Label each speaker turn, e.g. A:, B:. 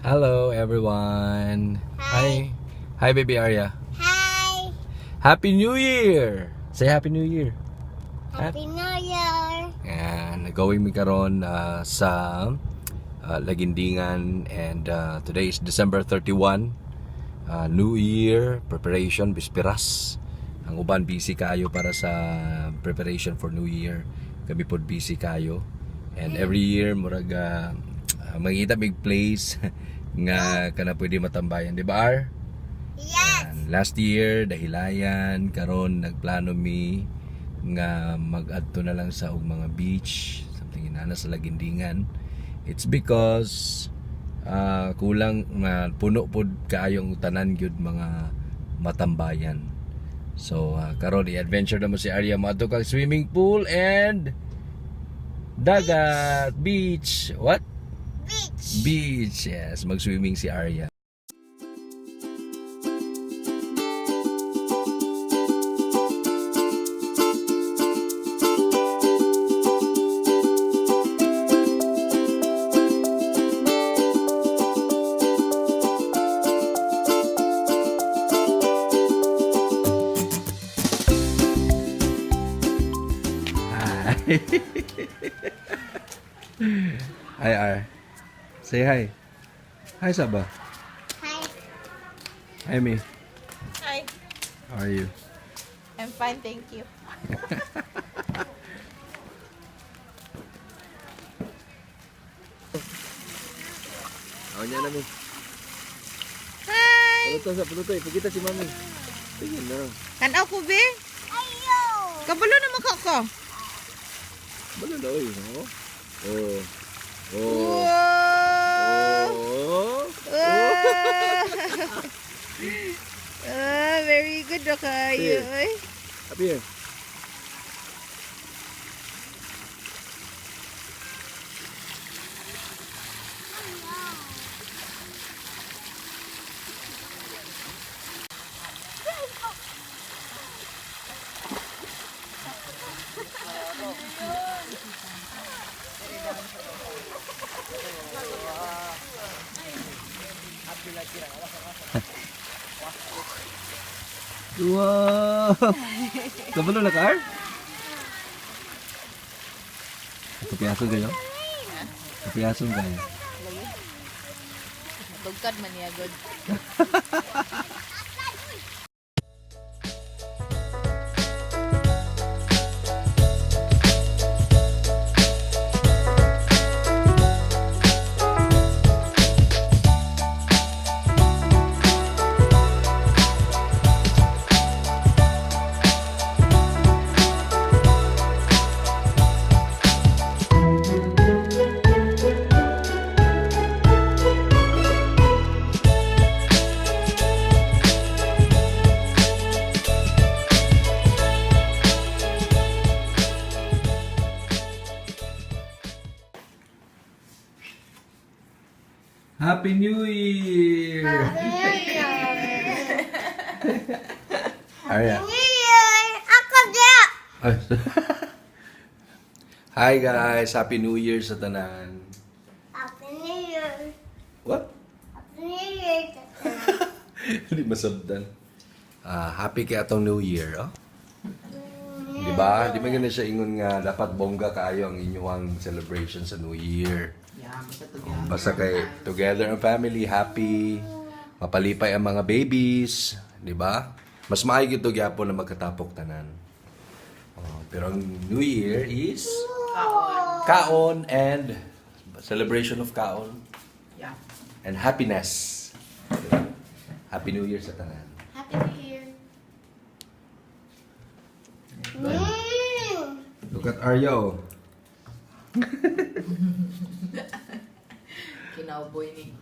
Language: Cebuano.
A: Hello, everyone. Hi. Hi, baby Arya.
B: Hi!
A: Happy New Year! Say Happy New Year.
B: Happy New Year!
A: And going mi karon sa Lagindingan and today is December 31. New Year preparation bispiras. Ang uban busy kayo para sa preparation for New Year. Kami pod busy kayo. And every year murag mangita big place nga kana pwede matambayan, di ba Ar?
B: Yes!
A: Yan. Last year, dahilayan, karon nagplano mi nga mag-adto na lang sa og mga beach, something inana sa Lagindingan. It's because kulang nga puno pod kaayo ang tanan gyud mga matambayan. So karon i-adventure na mo si Arya moadto kag swimming pool and dagat, beach. What?
B: Beach!
A: Beach. Yes, mag-swimming si Arya. Hi. Hi, Ar. Say hi. Hi, Saba.
B: Hi!
A: Hi, me.
C: Hi.
A: How are you?
C: I'm fine, thank you.
A: Ako niya namin.
C: Hi!
A: Paluto sa paluto. Ipakita si Mami. Tingin na.
C: Tanaw ko, be?
B: Ayo!
C: Kabalo na mukha ko.
A: Balo na, oy. Oh. Oh. Oh.
C: Wow!
A: Oh.
C: Ah! Ah, very good na kayo.
A: Sige.
C: Ay.
A: Up here. Wow! Kabalo na ka, Ar? Kapiyason kayo? Kapiyason kayo?
C: Tugkad man niya, good.
A: Happy New Year!
B: Happy New Year!
A: Arya.
B: New Year! Ako diya!
A: Ay. Hi guys! Happy New Year sa tanan.
B: Happy New Year!
A: What?
B: Happy New Year!
A: Hindi masabdan. Ah, happy kay atong New Year, oh. Di ba? Di man gani siya ingon nga dapat bongga kaayo ang inyong celebration sa New Year.
C: Yeah, basta together.
A: Basta kay together ang family, happy, mapalipay ang mga babies, di ba? Mas maayo gyud to gyapon na magkatapok tanan. Oh, pero ang New Year is
C: Kaon.
A: kaon and celebration of kaon
C: Yeah.
A: and happiness. Di ba? Happy New Year sa tanan.
C: Happy New Year.
B: Mm.
A: Look at Arya, oh.
C: Kinauboy ni.